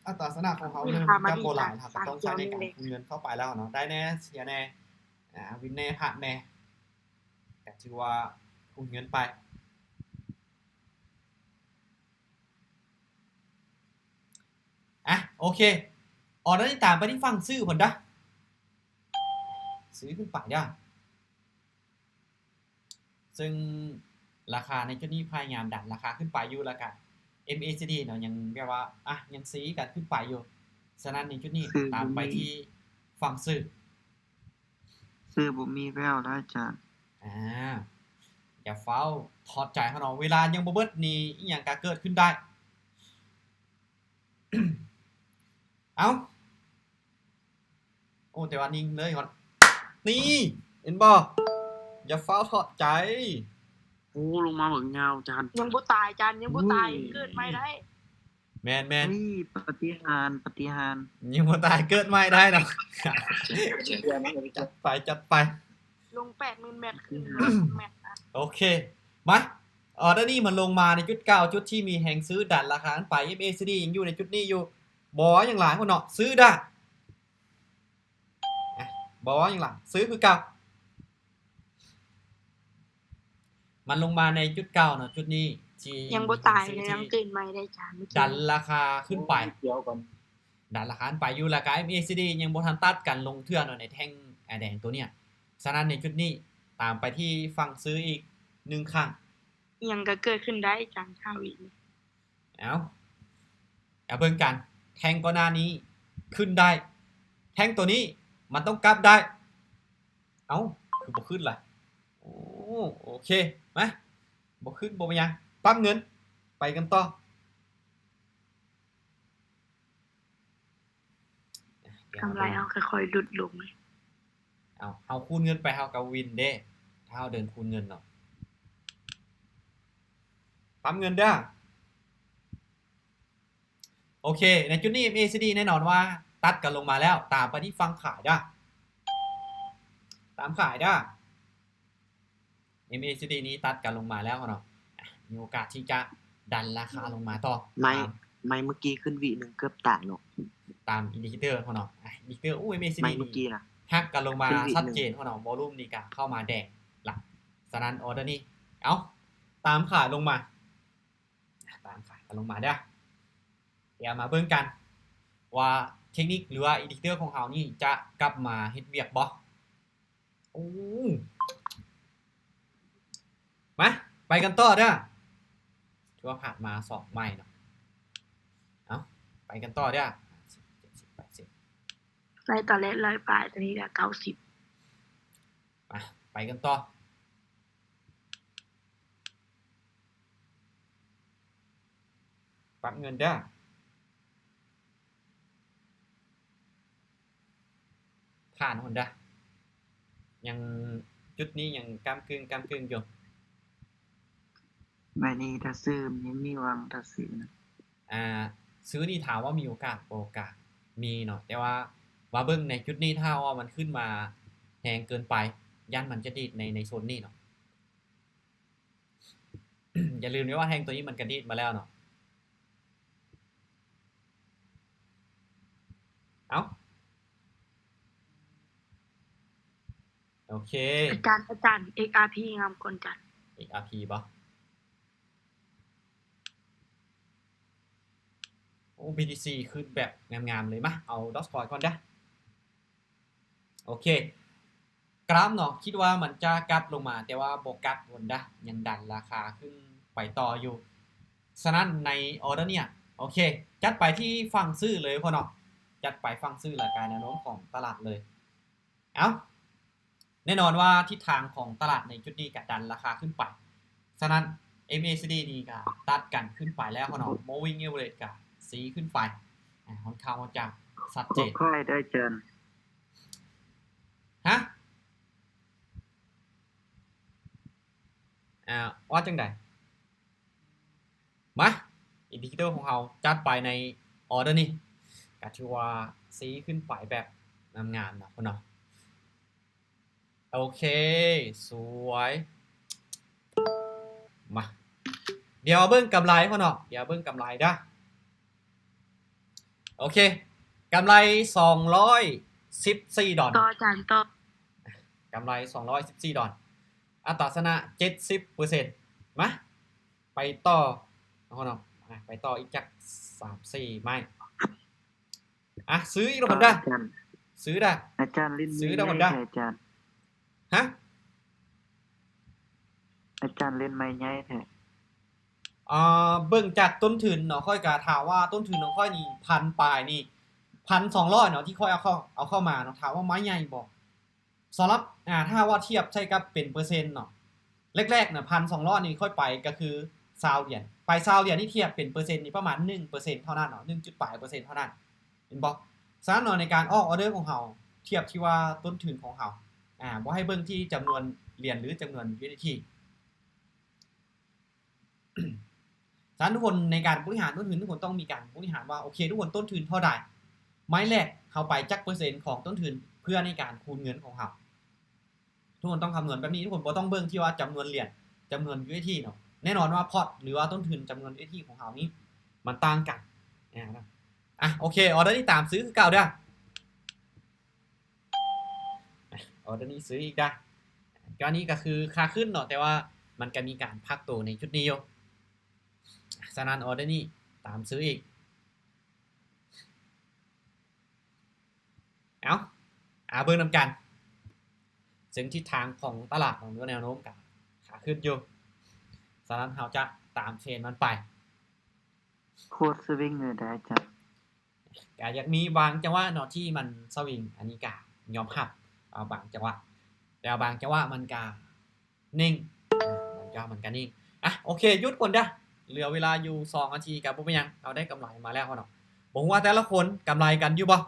ອັດຕາຊະນະຂອງເຮົາເລີ່ມຈະບໍ່ຫຼາຍ ເຮົາກໍຕ້ອງໃຊ້ໃນການຄູນເງິນເຂົ້າໄປແລ້ວເນາະ. ໄດ້ແດ່ ເສຍແດ່ ອ່າ ວິນແດ່ ພາດແດ່ ກໍຖືວ່າຄູນເງິນໄປ. ອ່ະ ໂອເຄ ອໍເດີນີ້ຕາມໄປທີ່ຝັ່ງຊື້ພຸ້ນເດີ້. ຊື້ຂຶ້ນໄປເດີ້. ເຊິ່ງລາຄາໃນຈຸດນີ້ພະຍາຍາມດັນລາຄາຂຶ້ນໄປຢູ່ ແລ້ວກະ MACD ເນາະ ຍັງແບບວ່າ ອ່ະ ຍັງຊີ້ກັນຂຶ້ນໄປຢູ່. ສະນັ້ນໃນຈຸດນີ້ຕາມໄປທີ່ຝັ່ງຊື້. ຊື້ບໍ່ມີແວວແລ້ວອາຈານ. ອ່າ ຢ່າຟ້າວຖອດໃຈເຮົາເນາະ ເວລາຍັງບໍ່ເບິດນີ້ ອີ່ຫຍັງກໍເກີດຂຶ້ນໄດ້. ເອົ້າ ໂອ້ ແຕ່ວ່ານິ່ງເລີຍກ່ອນ. ນີ້ ເຫັນບໍ່? ຢ່າຟ້າວຖອດໃຈ. ໂອ້ ລົງມາບັກຍາວຈານ. ຍັງບໍ່ຕາຍຈານ ຍັງບໍ່ຕາຍ. ເກີດໃໝ່ໄດ້. ແມ່ນໆ. ອຸ້ຍ ປາຕິຫານ ປາຕິຫານ. ຍັງບໍ່ຕາຍ ເກີດໃໝ່ໄດ້ເນາະ. ຈັດໄປ ຈັດໄປ. ລົງແປດໝື່ນແມັດ ຂຶ້ນແມັດ. ໂອເຄ ມາ ອໍເດີນີ້ມັນລົງມາໃນຈຸດເກົ່າ ຈຸດທີ່ມີແຮງຊື້ດັນລາຄາຂຶ້ນໄປ. MACD ຍັງຢູ່ໃນຈຸດນີ້ຢູ່. ບໍ່ຫຍັງຫຼາຍພຸ້ນເນາະ ຊື້ເດີ້. ອ່ະ ບໍ່ຫຍັງຫຼາຍ ຊື້ຄືເກົ່າ. ມັນລົງມາໃນຈຸດເກົ່າເນາະ ຈຸດນີ້ທີ່ຍັງບໍ່ຕາຍ ຍັງເກີດໃໝ່ໄດ້ຈານ. ດັນລາຄາຂຶ້ນໄປ ດັນລາຄາຂຶ້ນໄປຢູ່ ແລ້ວກະ MACD ຍັງບໍ່ທັນຕັດກັນລົງເທື່ອເນາະ ໃນແທ່ງ ອາ ແດງໂຕເນີ້ຍ. ສະນັ້ນໃນຈຸດນີ້ຕາມໄປທີ່ຝັ່ງຊື້ອີກໜຶ່ງຄັ້ງ. ອີ່ຫຍັງກໍເກີດຂຶ້ນໄດ້ ຈານ ຫ້າວິ. ເອົ້າ ເອົາເບິ່ງກັນ ແທ່ງກ່ອນໜ້ານີ້ຂຶ້ນໄດ້ ແທ່ງໂຕນີ້ມັນຕ້ອງກັບໄດ້. ເອົ້າ ຄືບໍ່ຂຶ້ນລະ? ໂອ້ ໂອເຄ ມາ ບໍ່ຂຶ້ນບໍ່ເປັນຫຍັງ ປັບເງິນ ໄປກັນຕໍ່. ກຳໄລເຮົາຄ່ອຍໆຫຼຸດລົງ. ເອົາ ເຮົາຄູນເງິນໄປ ເຮົາກໍວິນເດ້ ຖ້າເຮົາເດີນຄູນເງິນເນາະ. ປັບເງິນເດີ້. ໂອເຄ ໃນຈຸດນີ້ MACD ແນ່ນອນວ່າຕັດກັນລົງມາແລ້ວ. ຕາມໄປທີ່ຝັ່ງຂາຍເດີ້ ຕາມຂາຍເດີ້. MACD ນີ້ຕັດກັນລົງມາແລ້ວເນາະ ມີໂອກາດທີ່ຈະດັນລາຄາລົງມາຕໍ່. ໄມ້ ຕາມ ໄມ້ເມື່ອກີ້ຂຶ້ນວິໜຶ່ງເກືອບຕາຍເນາະ ຕາມ indicator ເຮົາເນາະ. ອາ indicator ໂອ້ຍ MACD ໄມ້ເມື່ອກີ້ນະ ຫັກກັນລົງມາຊັດເຈນເນາະ volume ນີ້ກະເຂົ້າມາແດງລະ. ສະນັ້ນ order ນີ້ ເອົາ ຕາມຂາລົງມາ ຕາມຂາກັນລົງມາເດີ້. ດຽວມາເບິ່ງກັນວ່າເທັກນິກ ຫຼືວ່າ indicator ຂອງເຮົານີ້ຈະກັບມາເຮັດວຽກບໍ່. ໂອ້ ມາ ໄປກັນຕໍ່ເດີ້. ຖືວ່າຜ່ານມາສອງໄມ້ເນາະ ກັນຕໍ່ເດີ້ ເຈັດສິບ ແປດສິບ ໄລ່ຕອນແລກຮ້ອຍປາຍ ຕອນນີ້ກໍເກົ້າສິບ ມາ ໄປກັນຕໍ່ ປັບເງິນເດີ້ ຜ່ານພຸ້ນເດີ້ ຍັງ ຈຸດນີ້ຍັງກ້ຳກຶ່ງ ກ້ຳກຶ່ງຢູ່ ໄມ້ນີ້ຖ້າຊື້ ມັນຍັງມີຫວັງ ຖ້າຊື້ນະ ອ່າ ຊື້ນີ້ຖາມວ່າມີໂອກາດບໍ່? ໂອກາດມີເນາະ ແຕ່ວ່າມາເບິ່ງໃນຈຸດນີ້ ຖ້າວ່າມັນຂຶ້ນມາແຮງເກີນໄປ ຢ້ານມັນຈະດີດໃນ ໃນໂຊນນີ້ເນາະ. ຢ່າລືມເດ້ວ່າແທ່ງໂຕນີ້ມັນກະດີດມາແລ້ວເນາະ. ເອົ້າ ໂອເຄ ອາຈານ ອາຈານ ເອັກອາພີ ງາມກ່ອນຈານ ເອັກອາພີ ບໍ? ໂອ້ ບີທີຊີ ຂຶ້ນແບບງາມໆເລີຍ. ມາ ເອົາດອດຄອຍກ່ອນເດີ້. ໂອເຄ ກຣາຟເນາະ ຄິດວ່າມັນຈະກັບລົງມາ ແຕ່ວ່າບໍ່ກັບພຸ້ນດາ ຍັງດັນລາຄາຂຶ້ນໄປຕໍ່ຢູ່. ສະນັ້ນໃນອໍເດີເນີ້ຍ ໂອເຄ ຈັດໄປທີ່ຝັ່ງຊື້ເລີຍພໍ່ເນາະ ຈັດໄປຝັ່ງຊື້ ລາຄາແນວໂນ້ມຂອງຕະຫຼາດເລີຍ. ເອົ້າ ແນ່ນອນວ່າທິດທາງຂອງຕະຫຼາດໃນຈຸດນີ້ກະດັນລາຄາຂຶ້ນໄປ. ສະນັ້ນ ເອັມເອຊີດີ ນີ້ກະຕັດກັນຂຶ້ນໄປແລ້ວເນາະ Moving Average ກະຊີ້ຂຶ້ນໄປ ອາ ຄ່ອນຂ້າງຈະຊັດເຈນ. ບໍ່ຄ່ອຍໄດ້ຈານ ຮະ? ອ່າ ວ່າຈັ່ງໃດ? ມາ ອິນດິເຄເຕີຂອງເຮົາຈັດໄປໃນອໍເດີນີ້ ກະຖືວ່າຊີ້ຂຶ້ນໄປແບບງາມໆເນາະ ພຸ້ນເນາະ. ໂອເຄ ສວຍ. ມາ ດຽວເບິ່ງກຳໄລພໍ່ເນາະ ດຽວເບິ່ງກຳໄລເດີ້. ໂອເຄ ກຳໄລສອງຮ້ອຍສິບສີ່ດອນ ຕໍ່ອາຈານຕໍ່ ກຳໄລສອງຮ້ອຍສິບສີ່ດອນ ອັດຕາຊະນະເຈັດສິບເປີເຊັນ. ມາ ໄປຕໍ່ເນາະ ໄປຕໍ່ອີກຈັກສາມສີ່ໄມ້. ອ່ະ ຊື້ອີກແລ້ວເດີ ຊື້ເດີ ອາຈານຫຼິ້ນ ຊື້ເດີເດີ ອາຈານ ຮະ? ອາຈານຫຼິ້ນໄມ້ໃຫຍ່ແທ້. ອ່າ ເບິ່ງຈາກຕົ້ນທຶນເນາະ ຂ້ອຍກະ ຖ້າວ່າຕົ້ນທຶນຂອງຂ້ອຍນີ້ ພັນປາຍນີ້ ພັນສອງຮ້ອຍເນາະ ທີ່ຂ້ອຍເອົາເຂົ້າ ເອົາເຂົ້າມາເນາະ ຖາມວ່າໄມ້ໃຫຍ່ບໍ່? ສຳລັບ ອ່າ ຖ້າວ່າທຽບໃສ່ກັບເປັນເປີເຊັນເນາະ ແລກໆນະ ພັນສອງຮ້ອຍນີ້ຂ້ອຍໄປກະຄືຊາວຫຼຽນ ໄປຊາວຫຼຽນນີ້ ທຽບເປັນເປີເຊັນນີ້ປະມານໜຶ່ງເປີເຊັນເທົ່ານັ້ນເນາະ ໜຶ່ງຈຸດປາຍເປີເຊັນເທົ່ານັ້ນ ເຫັນບໍ່? ສະນັ້ນເນາະ ໃນການອອກອໍເດີຂອງເຮົາ ທຽບທີ່ວ່າຕົ້ນທຶນຂອງເຮົາ ອ່າ ບໍ່ໃຫ້ເບິ່ງທີ່ຈຳນວນຫຼຽນ ຫຼື ຈຳນວນຢູເອັສດີທີ. ສະນັ້ນທຸກຄົນໃນການບໍລິຫານຕົ້ນທຶນ ທຸກຄົນຕ້ອງມີການບໍລິຫານວ່າ ໂອເຄ ທຸກຄົນຕົ້ນທຶນເທົ່າໃດ? ໄມ້ແລກເຮົາໄປຈັກເປີເຊັນຂອງຕົ້ນທຶນ ເພື່ອໃນການຄູນເງິນຂອງເຮົາ? ທຸກຄົນຕ້ອງຄຳນວນແບບນີ້ ທຸກຄົນບໍ່ຕ້ອງເບິ່ງທີ່ວ່າຈຳນວນຫຼຽນ ຈຳນວນຢູເອສທີເນາະ. ແນ່ນອນວ່າພອດ ຫຼືວ່າຕົ້ນທຶນຈຳນວນຢູເອສທີຂອງເຮົານີ້ມັນຕ່າງກັນ. ອ່າ ໂອເຄ ອໍເດີນີ້ຕາມຊື້ຄືເກົ່າເດີ້. ອໍເດີນີ້ຊື້ອີກເດີ້. ການນີ້ກໍຄືຂາຂຶ້ນເນາະ ແຕ່ວ່າມັນກໍມີການພັກໂຕໃນຈຸດນີ້ຢູ່. ສະນັ້ນ ອໍເດີນີ້ຕາມຊື້ອີກ. ເອົ້າ ອາ ເບິ່ງນຳກັນ. ເຊິ່ງທິດທາງຂອງຕະຫຼາດເນາະ ແນວໂນ້ມກໍຂາຂຶ້ນຢູ່. ສະນັ້ນ ເຮົາຈະຕາມເທຣນມັນໄປ. ໂຄດສະວິງເລີຍເດ້ອາຈານ. ກະຢາກມີບາງຈັງຫວະເນາະທີ່ມັນສະວິງ ອັນນີ້ກະຍອມຮັບ ເອົາບາງຈັງຫວະ ແຕ່ບາງຈັງຫວະມັນກະນິ່ງ ບາງຈັງຫວະມັນກະນິ່ງ. ອ່ະ ໂອເຄ ຢຸດກ່ອນເດີ້ ເຫຼືອເວລາຢູ່ສອງນາທີ ກະບໍ່ເປັນຫຍັງ ເຮົາໄດ້ກຳໄລມາແລ້ວເນາະ. ບໍ່ຮູ້ວ່າແຕ່ລະຄົນກຳໄລກັນຢູ່ບໍ່?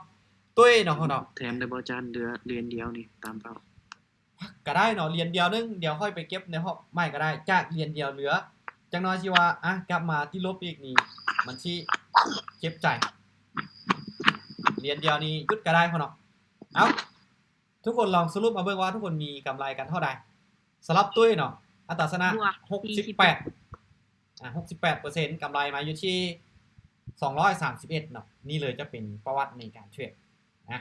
ຕຸ້ຍເນາະ ເຮົາເນາະ ແຖມໄດ້ບໍ່ອາຈານ? ເຫຼືອຫຼຽນດຽວນີ້ຕາມເປົ້າ. ກະໄດ້ເນາະ ຫຼຽນດຽວໜຶ່ງ ດຽວຂ້ອຍໄປເກັບໃນຮອບໃໝ່ກະໄດ້. ຈາກຫຼຽນດຽວເຫຼືອ ຈັກໜ້ອຍຊິວ່າ ອະ ກັບມາຕິດລົບອີກນີ້ ມັນຊິເຈັບໃຈ. ຫຼຽນດຽວນີ້ຢຸດກະໄດ້ເນາະ. ເອົ້າ ທຸກຄົນລອງສະຫຼຸບມາເບິ່ງວ່າທຸກຄົນມີກຳໄລກັນເທົ່າໃດ? ສຳລັບຕຸ້ຍເນາະ ອັດຕາຊະນະ ບວກ ຫົກສິບແປດ ສີ່ສິບ ອ່າ ຫົກສິບແປດເປີເຊັນ ກຳໄລມາຢູ່ທີ່ສອງຮ້ອຍສາມສິບເອັດເນາະ. ນີ້ເລີຍຈະເປັນປະຫວັດໃນການເທຣດນະ.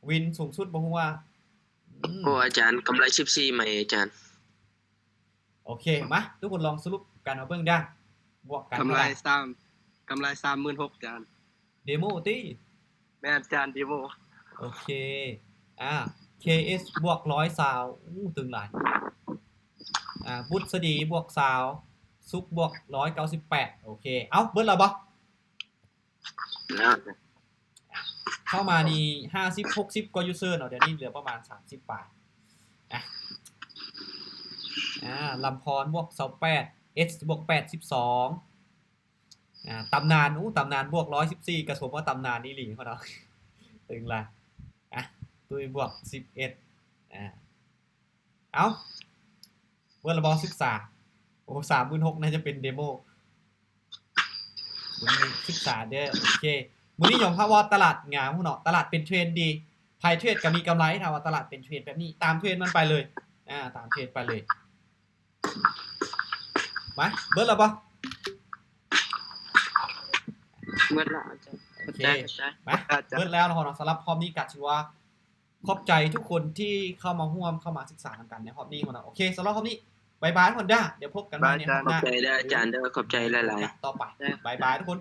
ວິນສູງສຸດບໍ່ຮູ້ວ່າ ອືມ ໂອ້ ອາຈານ ກຳໄລສິບສີ່ໄໝ ອາຈານ. ໂອເຄ ມາ ທຸກຄົນລອງສະຫຼຸບກັນມາເບິ່ງເດີ້ ບວກກັນເທົ່າໃດ? ກຳໄລສາມ ກຳໄລສາມໝື່ນຫົກ ອາຈານ. ເດໂມຕິ? ແມ່ນອາຈານ ເດໂມ. ໂອເຄ ອ່າ ເຄເອສບວກຮ້ອຍຊາວ ອູ້ ຕຶງຫຼາຍ. ອ່າ ບຸດສະດີບວກຊາວ ສຸກບວກຮ້ອຍເກົ້າສິບແປດ. ໂອເຄ ເອົ້າ ເບິດແລ້ວບໍ່? ເຂົ້າມານີ້ຫ້າສິບ ຫົກສິບກວ່າຢູເຊີເນາະ ດຽວນີ້ເຫຼືອປະມານສາມສິບປາຍ. ອ່າ ອ່າ ລຳພອນບວກຊາວແປດ ເອັດບວກແປດສິບສອງ ອ່າ ຕຳນານ ອູ້ ຕຳນານບວກຮ້ອຍສິບສີ່ ກະສົມວ່າຕຳນານອີ່ຫຼີເນາະ ຕຶງລະ. ອ່ະ ຕຸ້ຍບວກສິບເອັດ ອ່າ ເອົ້າ ເບິດລະບໍ່? ສຶກສາ ໂອ້ ສາມໝື່ນຫົກ ໜ້າຈະເປັນເດໂມ ເບິ່ງສຶກສາເດີ. ໂອເຄ ມື້ນີ້ຍອມຮັບວ່າຕະຫຼາດງາມເນາະ ຕະຫຼາດເປັນເທຣນດີ ໃຜເທຣດກະມີກຳໄລ ຖ້າວ່າຕະຫຼາດເປັນເທຣນແບບນີ້ ຕາມເທຣນມັນໄປເລີຍ ອ່າ ຕາມເທຣນໄປເລີຍ. ມາ ເບິດລະບໍ່? ເບິດລະອາຈານ. ໂອເຄ ມາ ເບິດແລ້ວເນາະ ສຳລັບຮອບນີ້ກະຖືວ່າ ຂອບໃຈທຸກຄົນທີ່ເຂົ້າມາຮ່ວມ ເຂົ້າມາສຶກສານຳກັນໃນຮອບນີ້ເນາະ. ໂອເຄ ສຳລັບຮອບນີ້ ບາຍບາຍທຸກຄົນເດີ ດຽວພົບກັນໃໝ່ໃນຮອບໜ້າ. ຂອບໃຈເດີອາຈານເດີ ຂອບໃຈຫຼາຍໆ ຕໍ່ໄປ ບາຍບາຍທຸກຄົນ.